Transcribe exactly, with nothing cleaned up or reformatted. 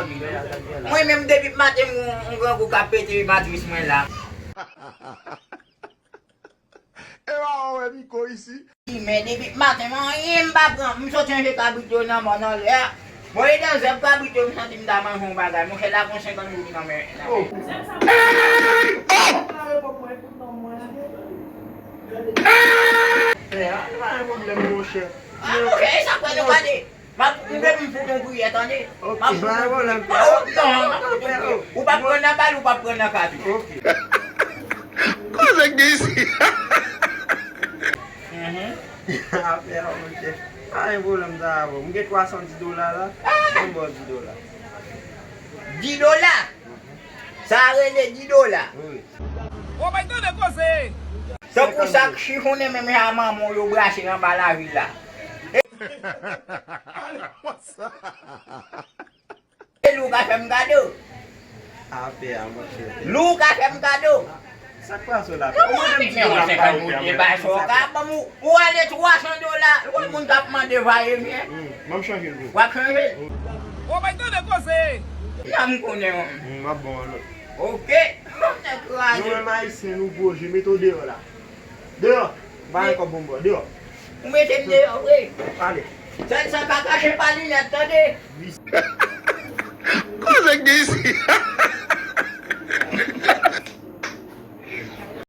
Mwen menm depi maten m yon grangou k ap pete matris mwen la. E pa wè Miko isi. Men depi maten m anyen m pa pran. M sot chanje kabrit yo nan mòn anlè a. Mwen e nan zèb kabrit yo m santi m ta manje yon bagay. Monchè la gon senkant goud nan men. Nan men. Fè a, pa gen pwoblèm monchè. Ah, monchè, e sa kwè nou gade. M ap, m vle m fout yon priyè, tande. Ok, m ap fout yon priyè. Oh, non, m ap fout yon priyè. Ou p ap pran nan bal, ou p ap pran nan kat ou. Ok. Koze k gen isi? Mhm. Afè a, monchè. Pa gen pwoblèm sa avè w. M gen twa san dis dola la. M ba w dis dola. Dis dola? Sa rele dis dola. Wi. Ou pa tande koze. Tankou sa k chifonnen menm jan manman w yo brache anba lavil la. E Lou ka fè m kado. Afè a, monchè. Lou ka fè m kado. Sa k pase w la? Non, mwen menm, men yon senkant goud, e pa sa w ka ban m, ou ale twa san dola, ou wè moun k ap mande va e byen. Hmm, ban m chanje l pou w. W ap chanje l? Ou pa tande koze. Nan m konnen w. Hmm, m ap ban w yon lòt. Ok. Nèg kraze. Nou menm ayisyen, nou gwo je, mete w deyò la. Deyò. Ba yon kòb bon bò. Deyò. Ou mete m deyò vre. Ale. Sèl sa ka kache pa linèt, tande. Koze k gen isi?